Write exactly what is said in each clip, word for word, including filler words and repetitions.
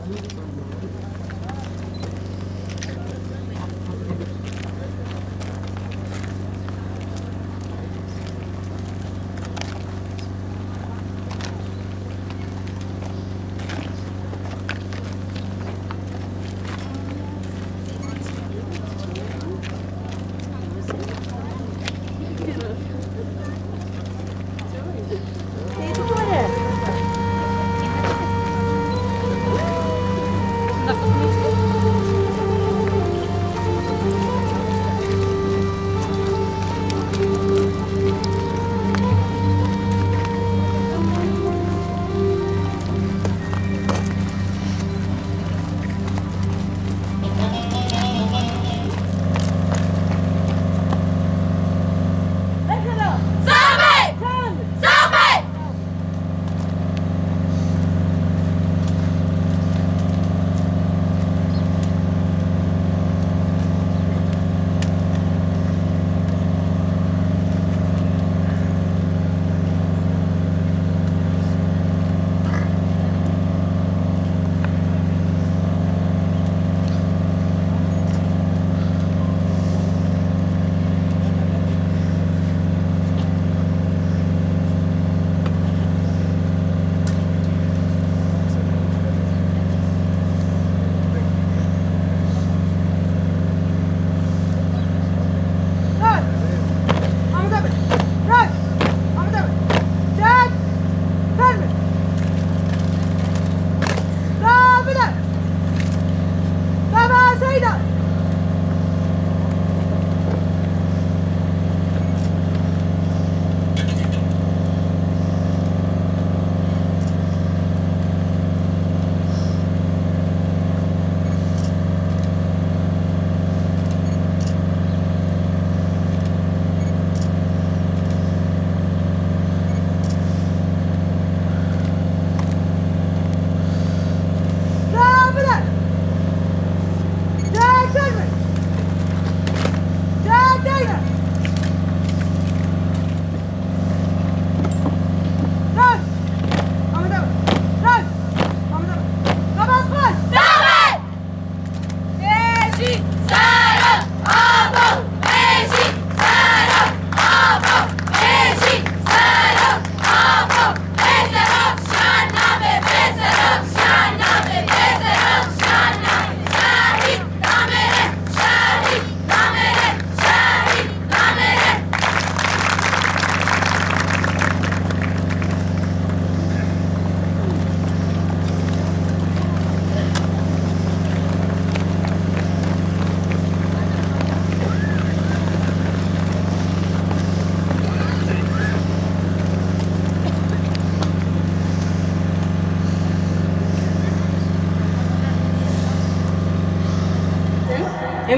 Hûn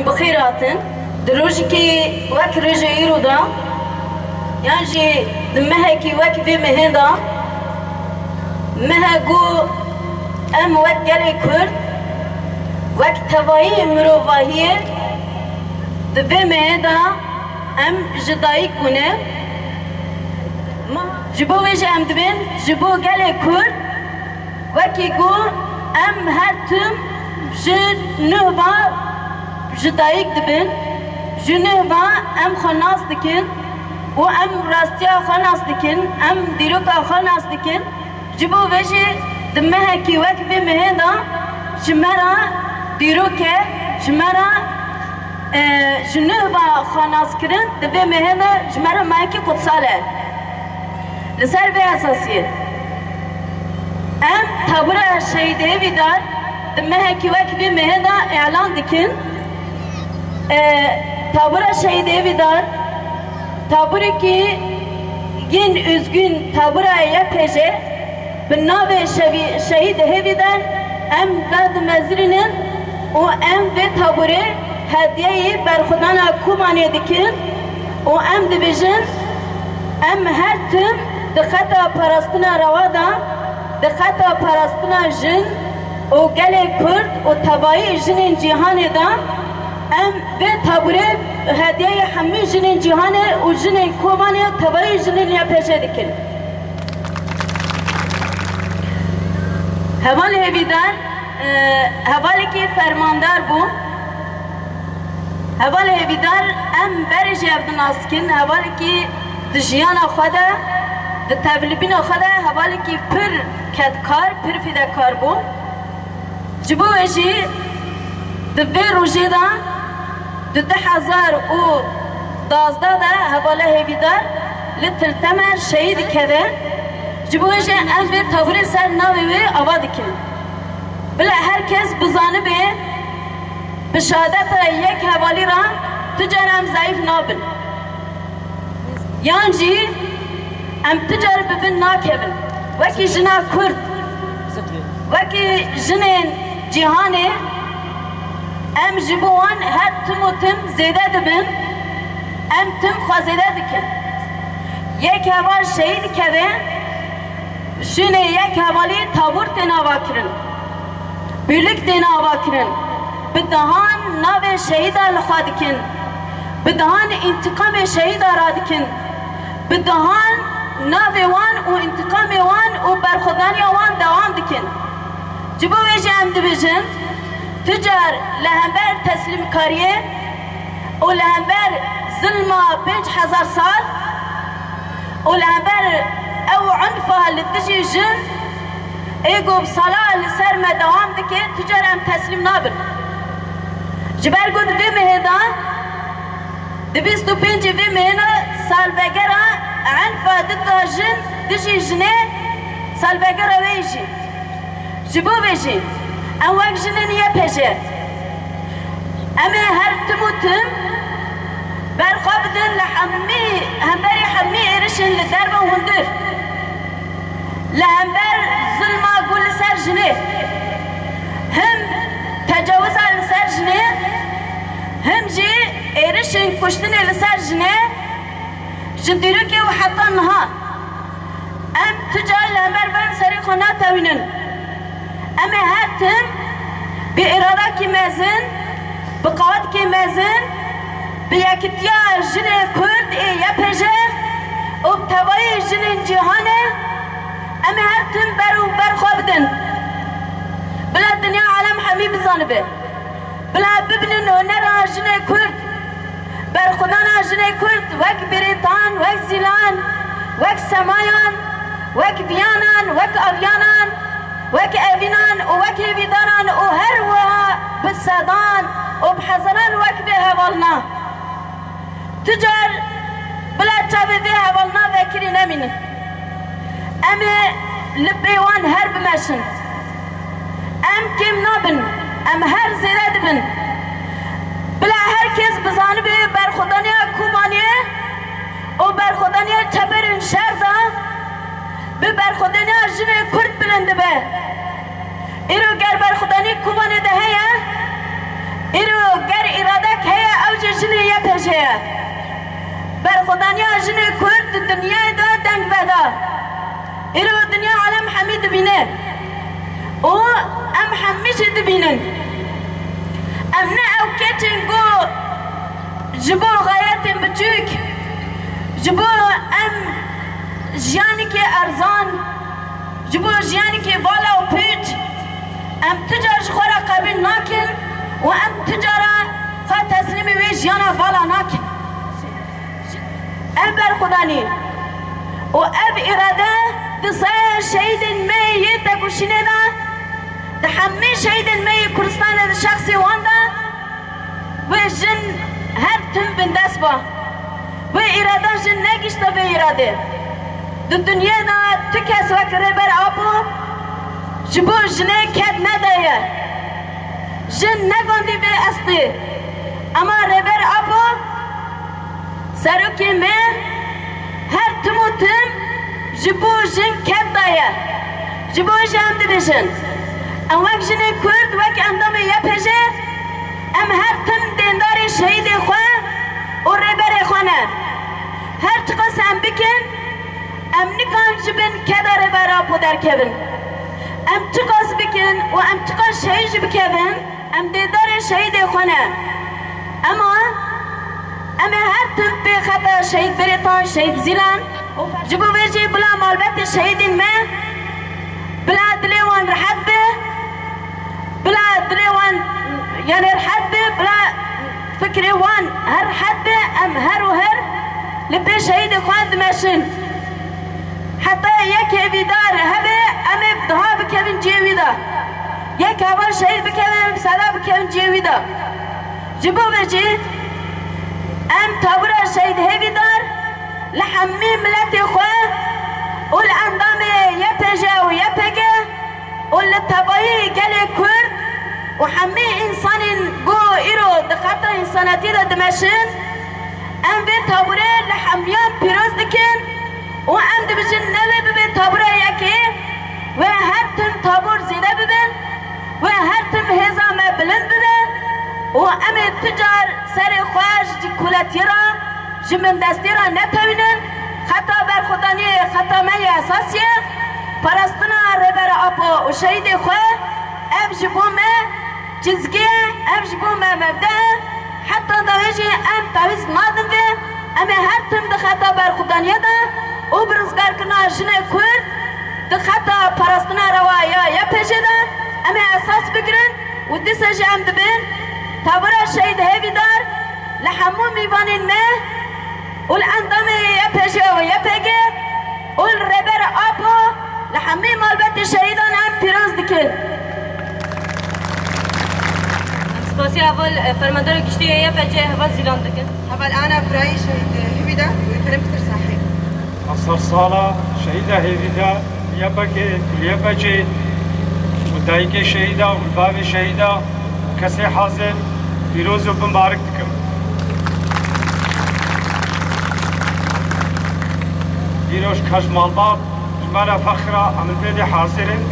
bi xêr hatin. Di rojekî wek rojê îro de, yan jî di mehekî wek vê mehê de, meh e ku em wek gelê Kurd, wek tevayî mirovahiyê di vê mehê de em ji dayik bûne. Ma ji bo vê jî em dibên ji bo gelê Kurd, wekî ku em her tim ji nuh ve ji dayik dibin, ji nuh ve em xwe nas dikin û em rastiya xwe nas dikin, em dîroka xwe nas dikin. Ji bo vê jî di mehekî wek vê mehê de ji me re dîrok e, ji me re, e, ji nuh ve xwe nas kirin, di vê mehê de ji me re mehekî qutsal e. Li ser vê esasiyê em tabûra şehîdê Hêvîdar di mehekî wek vê mehê de îlan dikin. E, tabûra şehîdê Hêvîdar, tabûrekî yên üzgün tabûra Y P J, bi navê şevî-, şehîd Hêvîdar em vedimezirînin û em vê tabûrê hediyeyê berxwedana Kobanê dikin û em dibêjin, em her tim di xeta parastina rewa de, di xeta parastina jin û gelê Kurd û tevayî jinên cîhanê de, em vê tabûrê hediyeyê hemî jinên cîhanê û jinên Kobanê û tevayî jinên Y P J dikin. Hevalê Hêvîdar, Hevalekî fermandar bû. Hevalê hêvîdar, em berê jî ev di nas dikin. Hevalekî di jiyana xwe de, di tevlibîna xwe de hevalekî pir kedkar, pir fîdekar bû. Ji bo wê jî di vê rojê de, di du hezar û duwazdeh de hevala hêvîdar li Til Temer şehîd dikeve. Ji bo wê jî em vê tevûrê ser navê wê ava dikin. Bila her kes bizanibe, bi şehadeta yek hevalî re tu cara em zayîf nabin. Yan jî em tu car bi bin nakevin. Wekî jina Kurd, wekî jinên cîhanê, em ji bo wan her tim û tim zêde dibin, em tim xwe zêde dikin. Yek heval şehîd dikeve, şûnê yek hevalî tabûr tên avakirin. Bûlik tên avakirin. Bi dehan navê şehîda li xwe dikin. Bi dehan întiqamê şehîda radikin. Bi dehan navê wan û întiqamê wan û berxwedaniya wan dewam dikin. Ji bo wê jî em dibêjin, tu car li hember teslîmkariyê û li hember zilma pênc hezar sal û li hember ew unfa li dijî jin ê ku bi sala li ser me dewam dike, tu car em teslîm nabin. Ji ber ku di vê mehê de, di bîst û pêncê vê mehê de salvegera enfa dida jin dijî jinê, salvegera wê jî. Ji bo vê jî em wek jinên Y P J, em ê her tim û tim berxwe bidin li hemî, hemberî hemî êrişên li derve û hundir. Li hember zilma ku li ser jinê, him tecawiza li ser jinê, him jî êrişên kuştinê li ser jinê, ji dîrokê û heta niha em tu car li hember van serê xwe natewînin. Em ê her tim bi îradekî mezin, bi qewedkê mezin, bi yekitiya jinê Kurd ê Y P J û bi tevayî jinên cîhanê, em ê her tim ber û ber xwe bidin. Bila dinya alem hemî bizanibe. Bila bibînin hunera jinê Kurd, berxwedana jinê Kurd wek Birêtan, wek Zîlan, wek Semayan, wek Viyanan, wek Aviyanan, wek Evînan û wek Hêvîdaran û her wiha bi sedan û bi hezaran wek vê hevalna. Tu car bila çavê vê hevalna vekirî nemînin. Em ê li pê wan her bimeşin. Em kêm nabin, em her zêde dibin. Bila her kes bizanibe berxwedaniya Kobanê û berxwedaniya çeperên şer de bi berxwedaniya jinê Kurd bilind dibe. Îro ger berxwedanî Kobanê de heye, îro ger îradek heye, ew jî jinê Y P J ye. Berxwedaniya jinê Kurd di dinyayê de deng veda. Îro dinya alem hemî dibîne. Û em hemî jî dibînin. Em ne ew keçên ku ji bo xeyretên biçûk, ji bo em jiyanekê erzan, ji bo jiyanekê vala û pûç, em tu car ji xwe re qebûl nakin û em tu cara xwe teslîmî wê jiyana vala nakin. Ev berxwedanî û ev îrade di saya şehîdên me yê tekoşînê de, di hemî şehîdên me yê Kurdistanê di şexsê wan de, wê jin her tim bindest ba. Wê îrada jin negihişte vê îradê. Di dinyê de tu kes wek Rêber Apo ji bo jinê ked nedaye. Jin negandî vê estê. Ema Rêber Apo, serokê me, her tim û tim ji bo jin ked daye. Ji bo jin em dibêjin. Em wek jinên Kurd, wek endamê Y P J, em her tim dêndarê şehîdê xwe û rêberê xwe ne. Her çiqas em bikin, em nikan ji bin keda Rêber Apo derkevin. Em çiqas bikin û em çiqas şehîd jî bikevin, em dêdarê şehîdê xwe ne. Ema em ê her tim pê xeta şehîd Birêtan, şehîd Zîlan û ji bo vê jî bila malbetê şehîdên me, bila dilê wan rehet be, Fikrê wan her hed be, em her û her li pê şehîdê xwe dimeşin. Heta yek hêvîdar hebe, em ê daha bikevin cihê wî de. Yek heval şehîd bikeve, em ê bi sala bikevin cihê wî de. Ji bo vê jî em tabûra şehîd hêvîdar li hemî miletê xwe û li endamê Y P J û Y P G û li tevayî gelê Kurd û hemî însanên ku îro di xeta însanetiyê de dimeşin, em vê tabûrê li hemiyan pîroz dikin û em dibêjin, ne wê bibe tabûra yekê, wê her tim tabûr zêde bibin, wê her tim hêza me bilind bibe û em ê tu car serê xwe ji kuletiyê re, ji bindestiyê re netewînin. Xeta berxwedaniyê xeta me yê esasî ye. Parastina Rêber Apo û şehîdê xwe, ev ji bo me çizgî ye, ev ji bo me mebde ye. Heta dawê jî em tawîz nadin vê. Em ê her tim di xeta berxwedaniyê de û bi rizgarkirina jinê Kurd di xeta parastina rewa ya Y P G de em ê esas bigirin û dîsa jî em dibin tabûra şehîd hêvîdar li hemû mîvanên me û li endamê Y P J û Y P G û li Rêber Apo li hemî malbetê şehîdan em pîroz dikin. Em spasiya heval, e, fermandara giştî yê Y P G heval Zîlan dikin. Heval Ana, birayê şehîd, e, Hêvîdar, kerem bitir sahê. Sersala şehîda Hêvîdar, Y P G, Y P G û dayikê şehîda û bavê şehîda û kesê hazir pîroz û bimbarik dikim. Îroj kej malbat ji me re fexra, em li pêdê hazir in.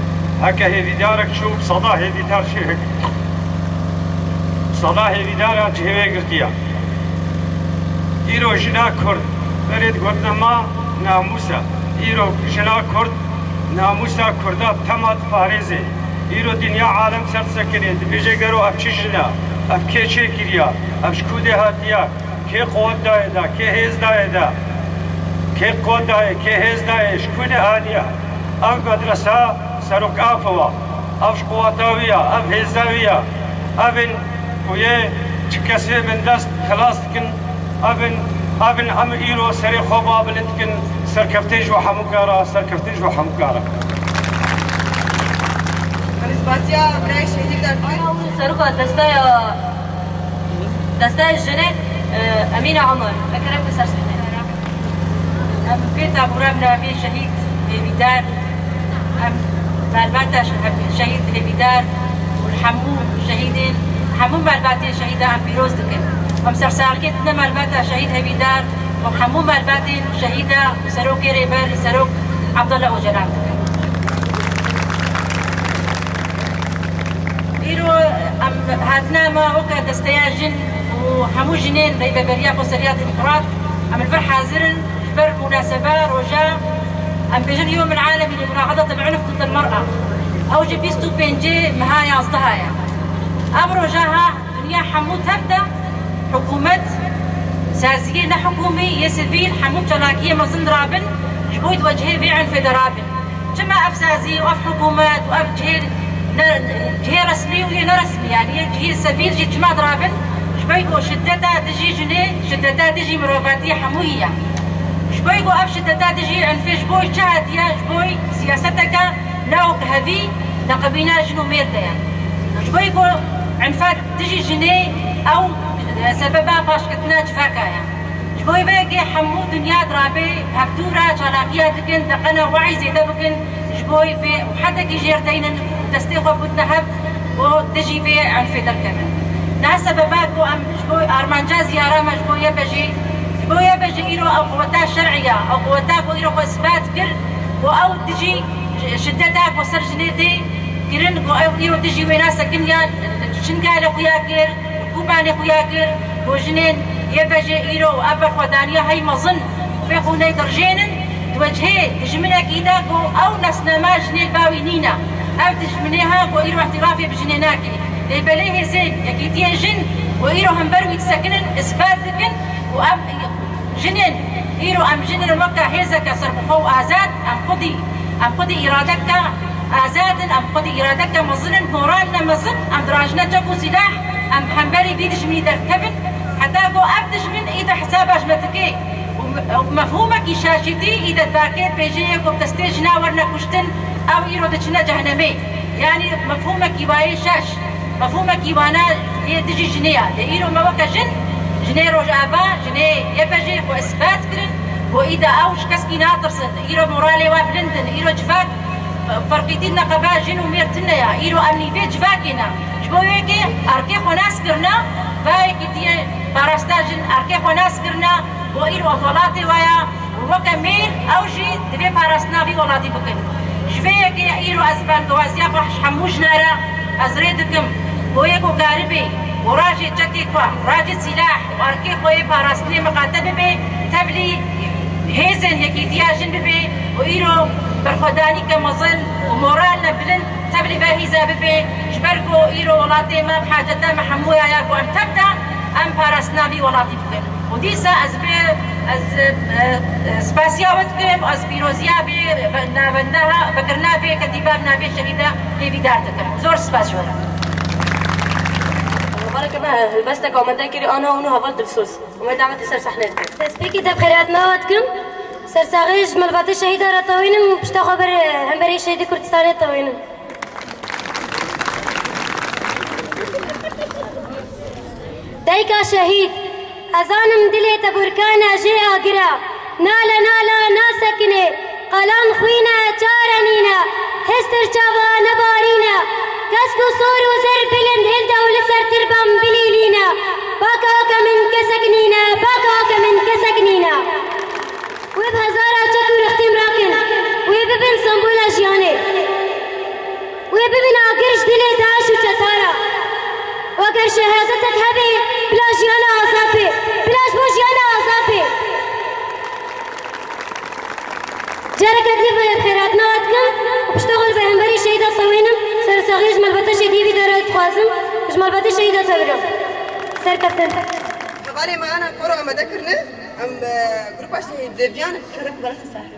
Heke hêvîdarek çû, bi seda hêvîdar jî hik. Bi seda hêvîdara cihê wê girtiya. Îro jina Kurd, berê digotina ma namûs e. Îro jina Kurd namûsa Kurda tema diparêze. Îro dinya alem ser disekine, dibêje gero ev çi jin e, ev kê çêkiriya, ev ji ku dê hatiya, kê quwet daye da, kê hêz daye da, kê quwet daye, kê hêz daye, ji ku dê aniya. Ev medresa serok afiwa, ev ji quweta wî ya, ev hêza wî ya. Ev in ku yê çi kesê min dest xilas dikin, ev in, ev in em îro serê xwe ba bilind dikin, serkeftin ji we hemû kara, serkeftin ji we hemû kara. Em spasiya birayê şehîd derdikin. Ana û seroka desteya, desteya jinê, e, Emîne Omer. Ekrem bi ser sehne. Em vê tabûra bi navê Şehîd Hêvîdar, em malbata şe-, şehîd Hêvîdar û hemû şehîdên, hemû malbatên şehîda em pîroz dikin. Em sersalkê didine malbata şehîd Hêvîdar û hemû malbatên şehîda û serokê rêber, serok Abdullah Ocalan dikin. Îro em hatine me weke desteya jin û hemû jinên Rêveberiya Xweseriya Demokrat, em li vir hazir in. Ji ber munaseba roja, em bêjin yom el-alemi li muraqebetil unf did el-mer'a. Ew ji bîst û pêncê meha yazdeh ye. Ev roja ha dinya hemû tev de, hikûmet, saziyê nehikûmî, yê sivîl, hemû çalakiyê mezin dirabin, ji bo diwecihê vê unfê derabin. Çima ev sazî û ev hikûmet û ev cihê ne, cihê resmî û yê neresmî, yanî yê cihê sivîl jî çima dirabin? Ji bo ku şideta dijî jinê, şideta dijî mirovatiyê hemûyî ye. Ji bo ku ev şideta dijî unfê ji bo çi hatiye? Ji bo siyaseteke newk hevî di qebîna jin û mêr de ye. Ji bo ku unfa dijî jinê ew, e, sebeba paşketina civaka ye. Ji bo vê yekê hemû dinya dirabê hevdû re çalakiya dikin, teqena we'î zêde bikin, ji bo vê û hedekî jêr deynin û destê xwe bidine hev û dijî vê unfê derkevin. Niha sebeba ku em ji bo armanca ziyara me ji bo Y P G, ji bo Y P G îro ew quweta şer'î ya, ew quweta ku îro xwe isbat kir, ku ew dijî şideta ku ser jinê tê kirin, ku ew îro dijî wê nasekiniya, çingalê xuya kir, Kobanê xuya kir, ku jinên Y P G îro ev berxwedaniya hey mezin fê xwe neydirjênin, di wecihê dijminekî de ku ew nasnama jinê li ba wî nîne. Ev dijminê ha ku îro îhtîrafê bi jinê nake. Lê belê hêzên yekîtiyên jin ku îro hember wî disekinin, isbat dikin ku ev jinên îro em jinên weke hêzeke serbixwe û azad, em xwedî, em xwedî îradeke azad in, em xwedî îradeke mezin in, moral ne mezin, em dirajine çek û sîlah, em hemberî vî dijminî derdikevin. Heta ku ev dijmin î de hesaba ji me dike û me-, û mefhûmekî şaşîtî î de dibake pêjeyê ku bi destê jina werine kuştin, ew îro diçine cehenemê. Yanî mefhûmekî wayê şaş, mefhûmekî wana yê dijî jinê ya. Lê îro me weke jin, jinê Rojava, jinê Y P J xwe îsbat kirin ku î de ew ji keskî natirsin. Îro moralê we bilind in, îro civak ferqîtî neqeba jin û mêr tune ya. Îro em nîvê civakê ne. Ji bo wê yekê erkê xwe nas kirine, vayekî diyê parastina jin, erkê xwe nas kirine, bo îro ev welatê we ya û weke mêr ew jî divê parastina vî welatî bikin. Ji vê yekê îro ez bangewazîya xwe ji hemû jina re ez rê dikim, bo yê ku karibê û rajê çekê xwe, rajê sîlah û erkê xwe yê parastinê miqate bibe, tevlî hêzên yekîtiya jin bibe û îro berxwedanîke mezin û moralne bilind tevlî vê hêza bibe, ji ber ku îro welatê me bi haceta me hemûya ya ku em tev de em parastina vî welatî bikin. Û dîsa ez vê, ez, e, e, spasiya we dikim, ez pîroziya vê navenda, vekirina vê ketîba bi navê şehîda hêvîdar dikim. Zor spas ji we re. Xaleke me helbesteke amade kirî, ana hûn û heval dilsoz. Hûn me dawetî ser sehne dikin. Destpêkê te bi xêrhatina we dikim. Sersaxiyê ji malbatê şehîda re tewînim û pişta xwe ber hemberî şehîdê Kurdistanê tewînim. Dayika şehîd, ez zanim dilê te burkane jê agir e. Nale nale nasekinê, qelan xwîn e, çare nîne. Histir çava nebarîne. Kesk û sor û zer bilind hilde û li ser tirban bilîlîne. Baka ke min kesek nîne, baka ke min kesek nîne. Wê bi hezara çek û rextîm rakin. Wê bibin sembola jiyanê. Wê bibin agir ji dilê DAIŞ û çetara. Weger şehadetek hebe, bila jiyana azad be. Bila ji bo jiyana azad be. Careke din bi xêrhatina we dikim û pişta xwe li ber hemberî şehîda tewînim, sersaxiyê ji malbata şehîdê vî derê dixwazim, ji malbatê şehîda tewînim. Serkeftin. Hevalê me ana koro amade kirine, em, e, grupa şehîd Deviyan kerek berasa sahne.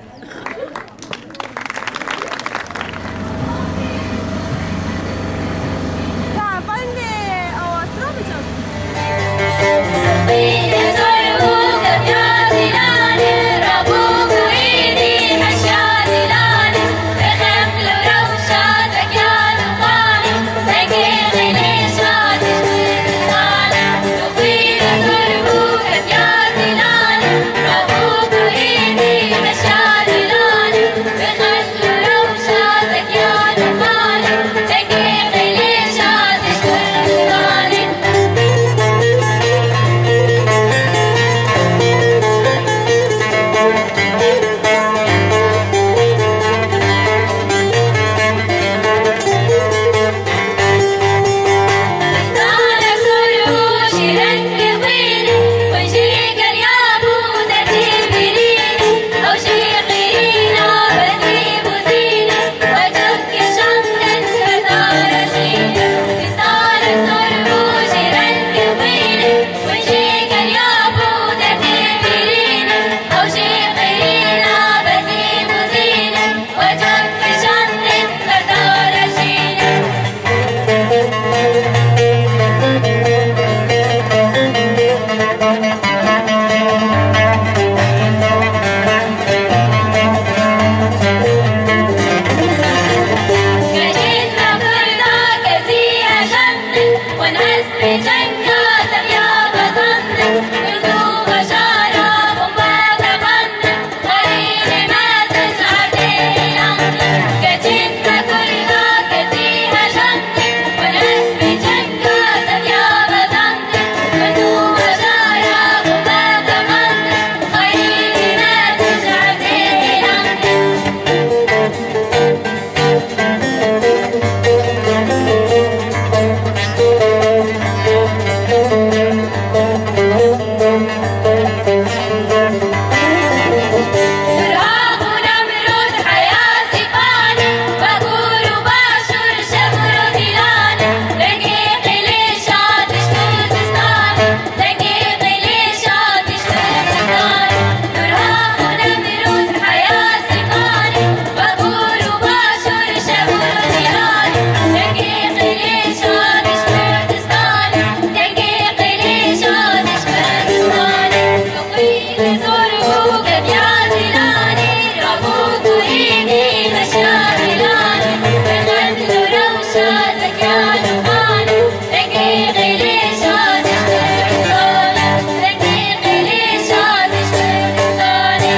Rengê xêlê şadî ji te re sale, rengê xêlê şadî ji te re sale.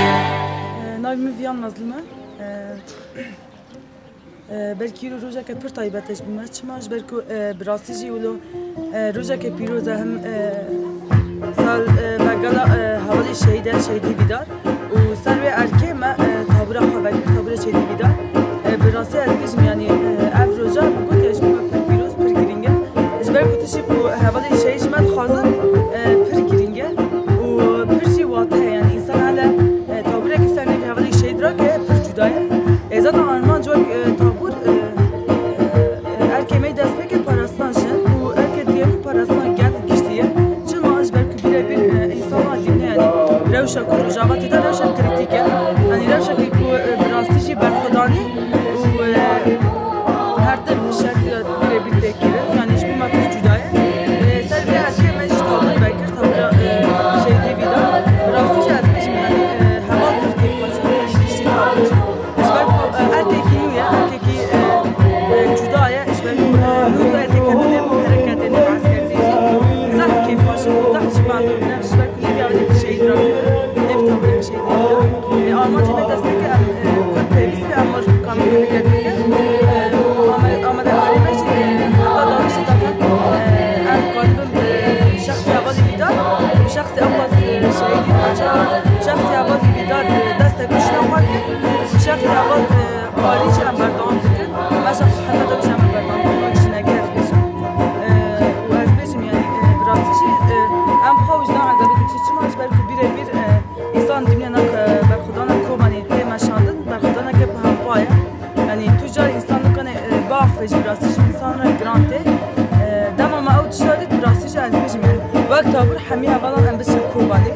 Navê min Viyan Mazlûm e. E, e, belkî îro rojeke pir taybet e ji bo me. Çima? Ji ber ku, e, bi rastî jî wilo, e, rojeke pîroz e, hem, e, sal, e, vegala, e, hevalê şehîd e, şehîd Hêvîdar. Û ser wê erkê me, e, tabûra xwe vekir, tabûra şehîd Hêvîdar. E, bi rastî ez bêjim, yanî, e, ev roja min got ya ji bo me pir pîroz, pir girîng e. Ji ber ku tiştê ku hevalê şehîd ji me dixwazin, e, pir girîng e. Û pir jî wate heye, yanî însan hele, e, tabûrekî ser nêvî hevalê şehîd rake pir cuda ye. E, zaten armanc wek, e, tabûr, e, e, erkê me dest pê kir parastina jin û erkê duyemîn parastina gel giştî ye. Çima? Ji ber ku birebir, e, însan a dîne, yanî rewşa ku Rojava tê de rewşa krîtîk e. Yanî rewşekê ku, e, bi rastî jî berxwedanî û, e, her tim şertî birebir tê kirin. Yanî ji bo me pir cuda ye. E, ser vê erkê me jî tabûr vekir, tabûra, e, şehîdê vî de. Bi rastî jî ez bêjim, yanî, e, heval pir kêfxweş in, yanî giştî tabûr jî. Ji ber ku, e, erkekî nû ye, erkekî, e, e, cuda ye. Ji ber ku, e, nû nû têkevin nêv hereketê, nêv eskertî jî. Zehf kêfxweş in, zehf jî bandor in. Ji ber ku nêvî hevalekî şehîd rakir, nêv tabûrekî şehîdê vî de. E, armancê me dest pê kir, em, e, kurd pêwîst be, em were kamî hereket bikin. E, ame-, amadekarî me jî, e, heta dawî jî zaten, e, em dikaribin, e, şexsê hevalê Hêvîdar, şexsê Abbas, e, şehîdî, paşa şexsê hevalê Hêvîdar, e, destek û şina xwe kir. Şexsê heval, e, arî jî em berdewam dikin. Meşa xwe heta dawî jî em berdewam dikin. Wek jineke ez bêjim. E, û ez bêjim, yanî, e, bi rastî jî, e, em xwe wijdan ezabê dikin. Çima? Ji ber ku bîrebîr, e, Însan dibîne nak, e, berxwedana Kobanê tê meşandin, berxwedaneke bi hempa ye. Yanî tu car însan nikane, e, biaxife jî, bi rastî jî însan re giran tê. E, dema me ew tişta dît, bi rastî jî ez bêjim, yanî wek tabûr hemî hevalan em biçin Kobanê.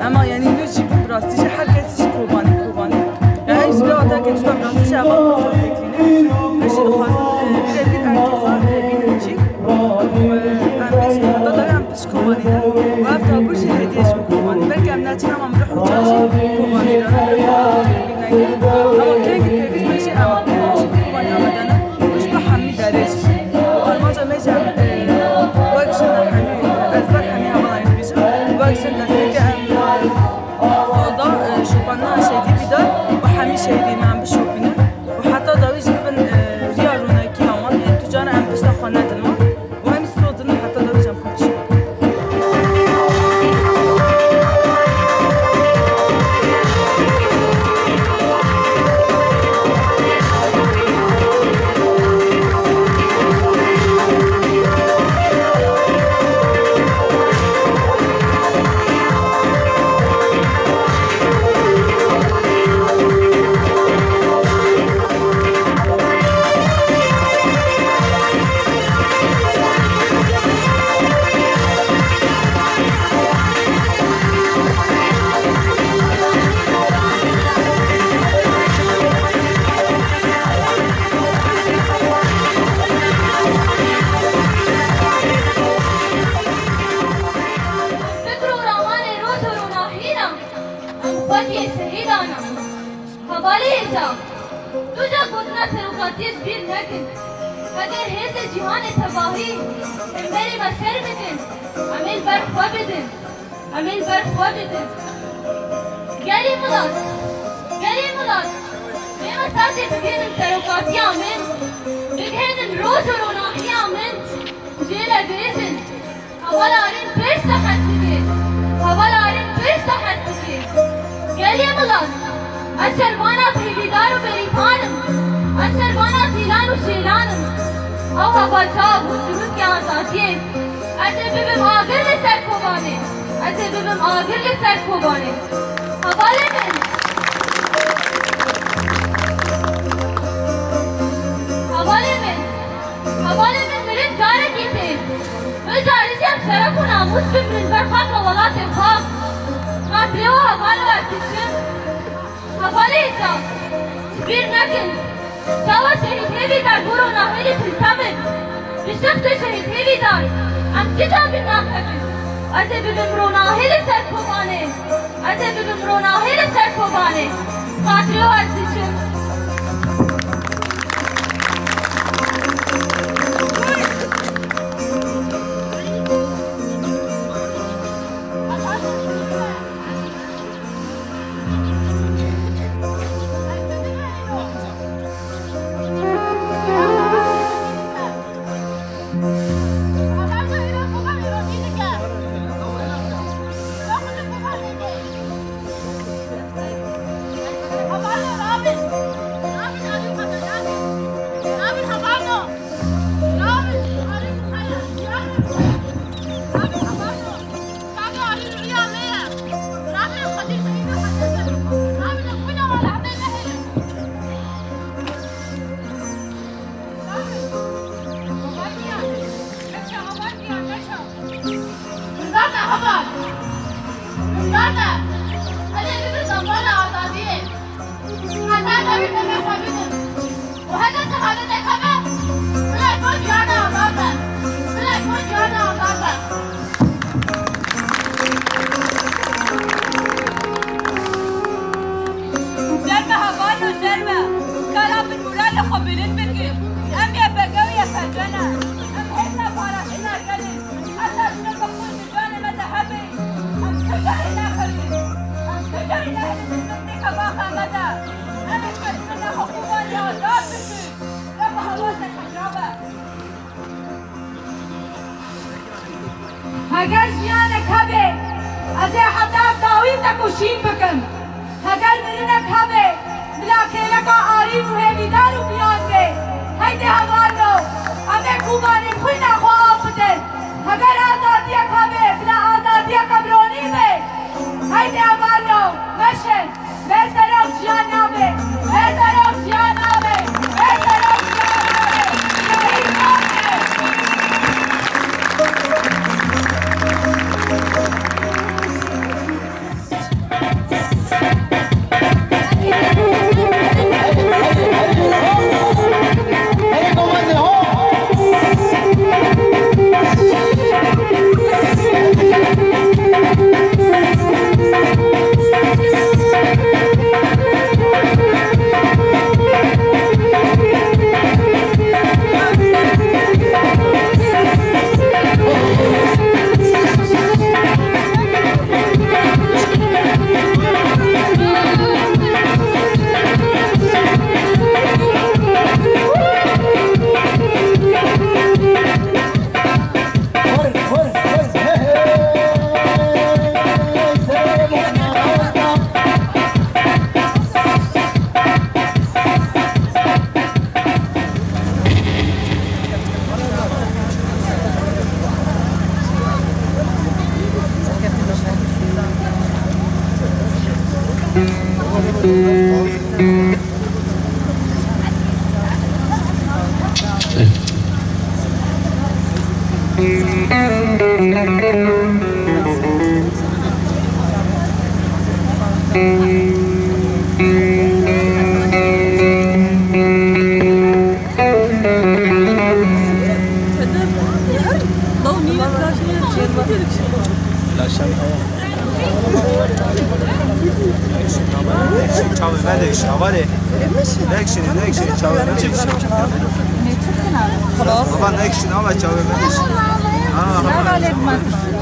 Ema yanî nû jî bûn, bi rastî jî her kes jî Kobanê, Kobanê. Yanî ev jî bi wateke cuda, bi rastî jî heval pir xwe sekinîne. Pir jî dixwazin, e, birebir erkê xwe, e, bînin cî. Û, e, em bêjin heta dawî em Ji Kobanê ne. Û ev tabûr jî hediye ji bo Kobanê. Belkî em neçin, ama em rih û çar jî Kobanê re ne. Belkî Kobanê tê bîr neke. Ama kengî pêwîst be jî em, e, ji bo Kobanê amade ne. Û ji bo hemî derê jî. Û armanca me jî em, e, wek jin hemî, ez ber hemî hevalan dibêjim. Wek jin destpêke em, e, soza, e, şopandina şehîdê Hêvîdar û hemî şehîdê me em bişopînin. Û heta dawî jî bibin, e, riya ronahîkiya wan. Ê tu cara em pişta xwe nedin wan. Û em jî soz didin heta dawî jî em xwe bişopînin. Fikr û ramanê roj û ronahîna, em xwediyê şehîdan in. Hevalê hêja, tu ca gotina serokatiyê ji bîr nekin. Heger hêzê cîhanê tevahî hemberî me şer bikin, em ê li ber xwe bidin. Em ê li ber xwe bidin. Gelî Milat, gelî Milat, bê me sazê bigihînin serokatiya min, bigihînin roj û ronahiya min, jê re bêjin. Heval Arîn pişta hez bike. Heval Arîn pişta hez bike. Gelê Milat, ez şervana Hêvîdar û Berîvan im. Ez şervana Zîlan û Şêlan im. Ew heval çawa bûn dirûskê azadiyê. Ez ê bibim agir li ser Kobanê. Ez ê bibim agir li ser Kobanê. Hevalê min. Hevalê min. Hevalê min mirin carekî tê. Vê carî jî em şeref û namûs bimirin ber xaka welatê xwe. Xatirê we heval û ez diçim. Hevalê can, ji bîr nekin. Çawa şehîd Hêvîdar bû ronahêlî Til Temir. Bi şexsê şehîd Hêvîdar em çi can bîr nakevin. Ez ê bibim ronahêlî ser Kobanê. Ez ê bibim ronahêlî ser Kobanê. Xatirê we ez diçim. Miljata heval! Miljata! Hede bibe sembala azadiyê. Heta tevî deme xwe bidin. Û hede şehadetê hebe, bila ku ciyana azad be. Bila ku ciyana azad be. Şerm e hevalno, şerm e. Kara bin moralê xwe bilind bikin. Em YPG û YPJ ne. Em hêzên parastina gelê. Heta jineke xwe ji canê me de hebe, em tu carî nexebin. Em tu carî nehêlin ji pirtûka baxa me de. Em ê xwe ji bin nexe Kobanê azad bikin. Reba heval te hecab e. Heger jiyanek hebe, ez ê heta dawî te ku şîn bikim. Heger mirinek hebe, bila kêleka arîn û hêvîdar û piyaz be. Heydê hevalno, em ê Kobanê xwîna xwe av bidin. Heger azadiyek hebe, bila azadiyeke bironî be. Heydê hevalno, meşin. Bê serok jiyan nabe. Bê serok jiyan nabe. Bê serok jiyan nabe. Şehîd nabe. Çavê me de iş, avarê. Nekşin, nekşin, çavê me de iş. Baba nekşin, ama çavê me de iş. Ha, ha.